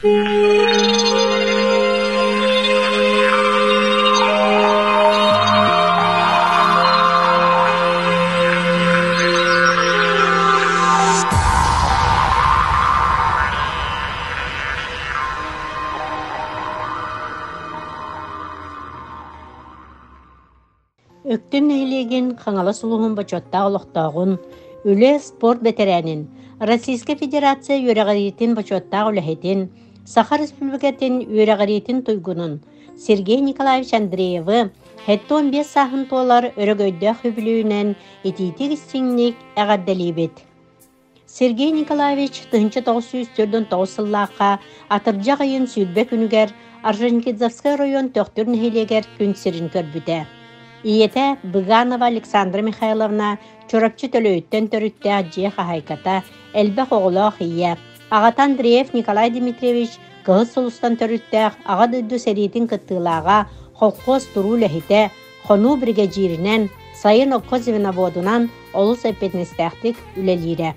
Өктөм нэһилиэгин Хаҥалас улууһун бочуоттаах олохтооҕун, үлэ, спорт бэтэрээнин, Российскай Федерация үөрэҕириитин бочуоттаах үлэһитин, Саха Республикатын үөрэҕириитин туйгунун Сергей Николаевич Андреевы 75 сааһын туолар өрөгөйдөөх үбүлүөйүнэн итиитик-истиҥник эҕэрдэлиибит! Сергей Николаевич 1949 сыллаахха атырдьах ыйын 20 күнүгэр Орджоникидзевскай оройуон Төхтүр нэһилиэгэр күн сирин көрбүтэ. Ийэтэ Быганова Александра Михайловна Чурапчы Төлөйүттэн төрүттээх дьиэ хаһаайката, элбэх оҕолоох ийэ. Аҕата Андреев Николай Дмитриевич Кыһыл Сулустан төрүттээх Аҕа дойду сэриитин кыттыылааҕа, холкуос туруу үлэһитэ, хонуу биригэдьииринэн, сайын окко звеноводунан олус эппиэтинэстээхтик үлэлиирэ.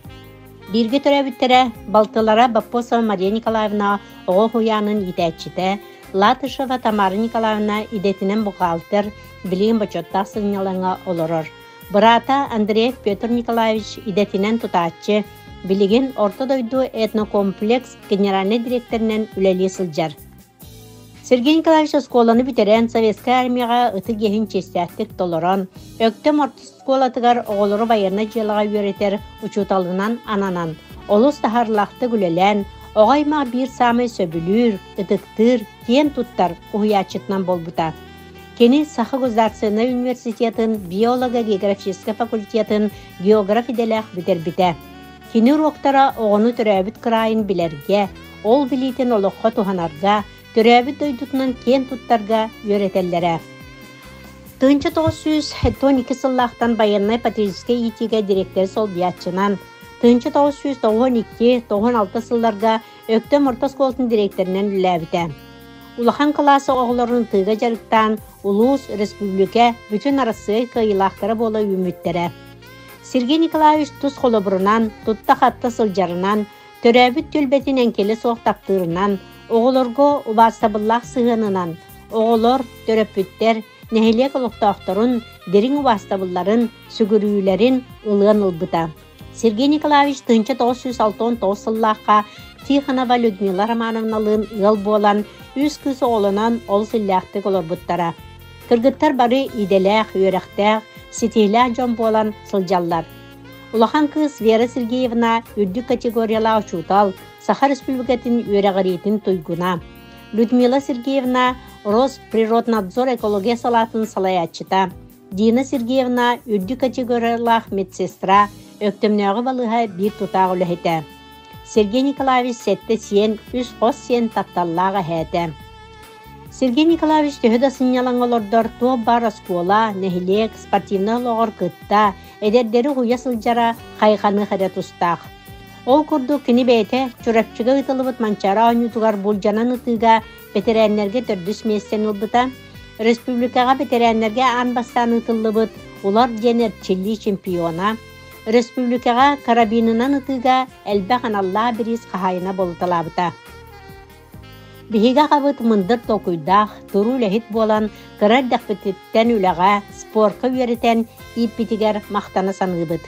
Бииргэ төрөөбүттэрэ балтылара Боппосова Мария Николаевна оҕо уһуйаанын иитээччитэ, Латышева Тамара Николаевна идэтинэн бухгалтер, билигин бочуоттаах сынньалаҥҥа олорор. Быраата Андреев Петр Николаевич идэтинэн тутааччы, билигин Орто дойду этнокомплекс генеральнай дириэктэринэн үлэлии сылдьар. Сергей Николаевич оскуоланы бүтэрэн, Советскай армияҕа ытык иэһин чиэстээхтик толорон, Өктөм орто оскуолатыгар оҕолору байыаннай дьыалаҕа үөрэтэр учууталынан ананан, олус таһаарыылаахтык үлэлээн, оҕо аймах биир саамай сөбүлүүр, ытыктыыр, киэн туттар уһуйааччытынан буолбута. Кини Саха государственнай университетын биолого-географическай факультетын географ идэлээх бүтэрбитэ. Кини уруоктара оҕону төрөөбүт кыраайын билэргэ, ол билиитин олоххо туһанарга, төрөөбүт дойдутунан киэн туттарга үөрэтэллэрэ. 1912 сыллаахтан байыаннай-патриотическай иитиигэ дириэктэри солбуйааччынан, 1992-96 сылларга Өктөм орто оскуолатын дириэктэринэн үлэлээбитэ. Улахан кылаас оҕолорун тыыга дьарыктаан, улуус, республика, бүтүн Арассыыйа кыайыылаахтара буола үүммүттэрэ. Сергей Николаевич тус холобурунан, тутта-хатта сылдьарынан, төрөөбүт түөлбэтин эҥкилэ суох таптыырынан, оҕолорго убаастабыллаах сыһыанынан, оҕолор, төрөппүттэр, нэһилиэк олохтоохторун дириҥ убаастабылларын, сүгүрүйүүлэрин ылыан ылбыта. Сергей Николаевич 1969 сыллаахха Тихонова Людмила Романовналыын ыал буолан, үс кыыс оҕолонон олус иллээхтик олорбуттара. Кыргыттар бары идэлээх, үөрэхтээх, ситиһилээх дьон буолан сылдьаллар. Улахан кыыс Вера Сергеевна үрдүк категориялаах учуутал, Саха Республикатын үөрэҕириитин туйгуна. Людмила Сергеевна Росприроднадзор экология салаатын салайааччыта. Дина Сергеевна үрдүк категориялаах медсестра, Өктөмнөөҕү балыыһа биир тутаах үлэһитэ. Сергей Николаевич сэттэ сиэн, үс хос сиэн тапталлаах эһээтэ. Сергей Николаевич төһө да сынньалаҥ олордор, туох баар оскуола, нэһилиэк, спортивнай олоҕор кытта, эдэрдэри уһуйа сылдьара хайҕаныах эрэ тустаах. Ол курдук кини бэйэтэ Чурапчыга ыытыллыбыт Манчаары оонньуутугар булдьанан ытыыга бэтэрээннэргэ төрдүс миэстэни ылбыта, республикаҕа бэтэрээннэргэ аан бастаан ыытыллыбыт Улар диэн эрчиллии чемпиона, республикаҕа карабинынан ытыыга элбэх аналлаах бириис хаһаайына буолуталаабыта. Биһиги аҕабыт мындыр толкуйдаах, туруу үлэһит буолан, кыра эрдэхпититтэн үлэҕэ, спорка үөрэтэн ииппитигэр махтана саныыбыт.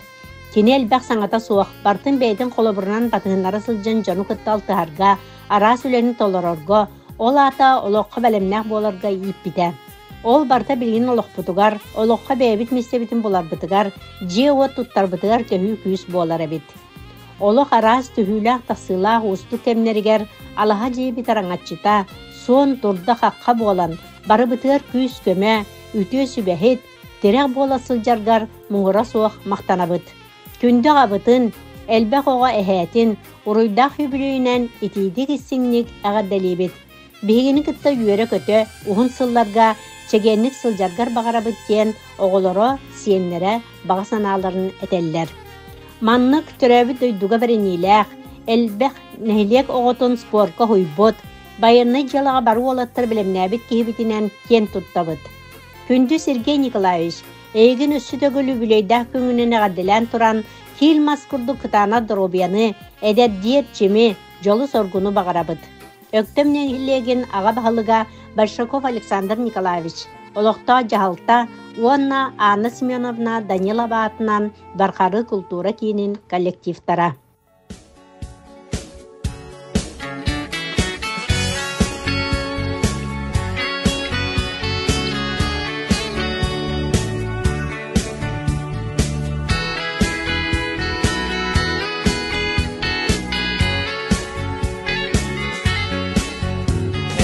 Кини элбэх саҥата суох, барытын бэйэтин холобурунан батыһыннара сылдьан дьону кытта алтыһарга, араас үлэни толорорго, ол аата олоххо бэлэмнээх буоларга ииппитэ. Ол барыта билигин олохпутугар, олоххо бэйэбит миэстэбитин буларбытыгар, дьиэ-уот туттарбытыгар төһүү күүс буолар эбит. Олох араас түһүүлээх-тахсыылаах уустук кэмнэригэр алаһа дьиэбит араҥаччыта, суон турда-хахха буолан, барыбытыгар күүс-көмө, үтүө сүбэһит, тирэх буола сылдьаргар муҥура суох махтанабыт. Күндү аҕабытын, элбэх оҕо эһээтин уруйдаах үбүлүөйүнэн итиитик-истиҥник эҕэрдэлиибит. Биһигини кытта үөрэ-көтө уһун сылларга чэгиэнник сылдьаргар баҕарабыт диэн оҕолоро, сиэннэрэ баҕа санааларын этэллэр. Маннык төрөөбүт дойдуга бэриниилээх, элбэх нэһилиэк оҕотун спорка уһуйбут, байыаннай дьыалаҕа бары уолаттар бэлэмнээбит киһибитинэн киэн туттабыт. Күндү Сергей Николаевич, эйигин өссө төгүл үбүлүөйдээх күҥҥүнэн эҕэрдэлээн туран, киил мас курдук кытаанах доруобуйаны, эдэрдии эрчими, дьолу-соргуну баҕарабыт. Өктөм нэһилиэгин аҕа баһылыга Большаков Александр Николаевич, олохтоох дьаһалта уонна Анна Семеновна Данилова аатынан Бархары култуура киинин коллективтара.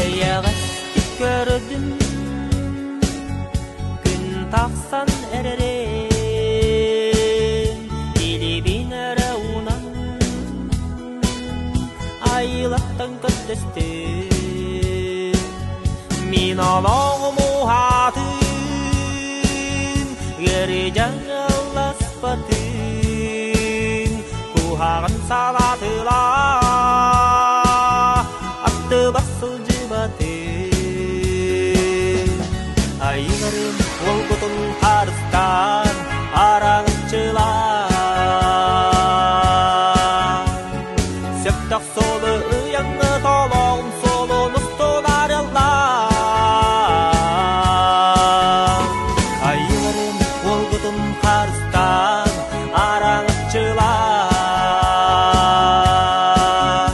Эйэҕэстик көрдүм күн тахсан эрэрин илибин эрэ уунан айылаттан көрдөстүм мин олоҕум уһаатын ыарыы дьаҥыласпатын куһаҕан салаатыла аттыбар сылдьыбатын айыларым уолгутун харыстаан араҥаччылаан сөптөх суолу ыйаҥҥы толоҕун суолун устун арыллаан айыларым уолгутун харыстаан араҥаччылаан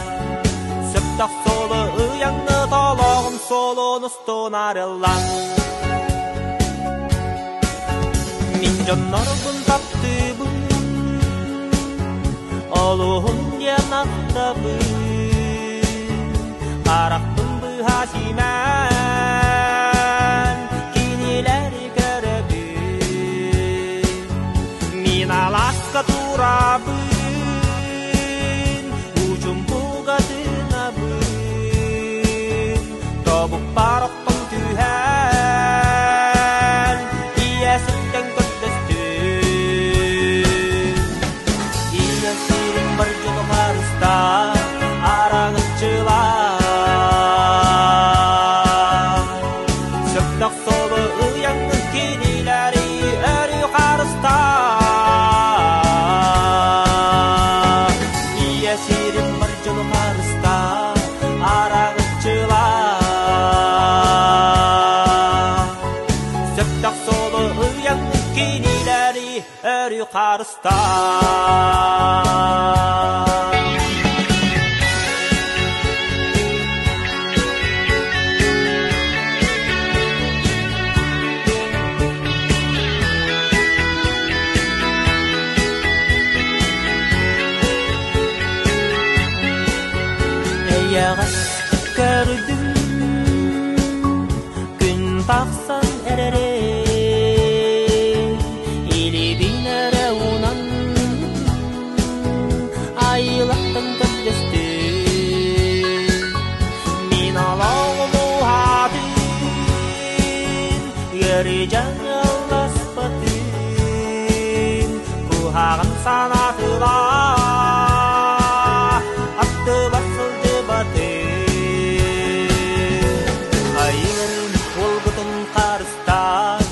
сөптөх суолу ыйаҥҥы толоҕун суолун устун арыллан Мин дьоннорбун таптыыбын, олуһун диэн ахтабын, харахпын быһа симээн, кинилэри көрөбүн. Мин алааска турабын, учумпуга тыынабын, тобукпар охтон түһэн, ийэ сиртэн көрдөстүм. Ийэ сирим бар дьону харыстаа, араҥаччылаа. Сөптөх суолу ыйаҥҥын кинилэри өрүү харыстаа. Ийэ сирим бар дьону харыстаа, араҥаччылаа. Сөптөх суолу ыйаҥҥын кинилэри өрүү харыстаа. Эйэҕэс көрдүм күн тахсан эрэрин илибин эрэ уунан айылаттан көрдөстүм мин олоҕум уһаатын ыарыы дьаҥыласпатын куһаҕан санаатыла аттыбар сылдьыбатын айыларын уолгутун харыстаан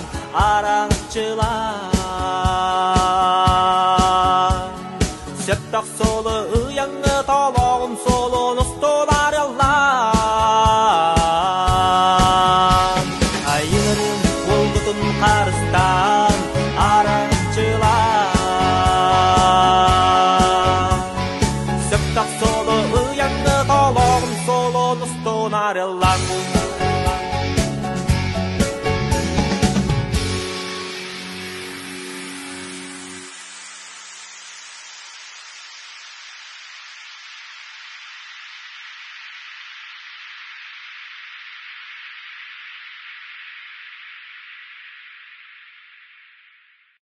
араҥаччылаан сөптөх суолу ыйаҥҥы толоҕун суолун устун арыллаан айыларын уолгутун харыстаан араҥаччылаан сөптөх суолу ыйаҥҥы толоҕун суолун устун арыллан.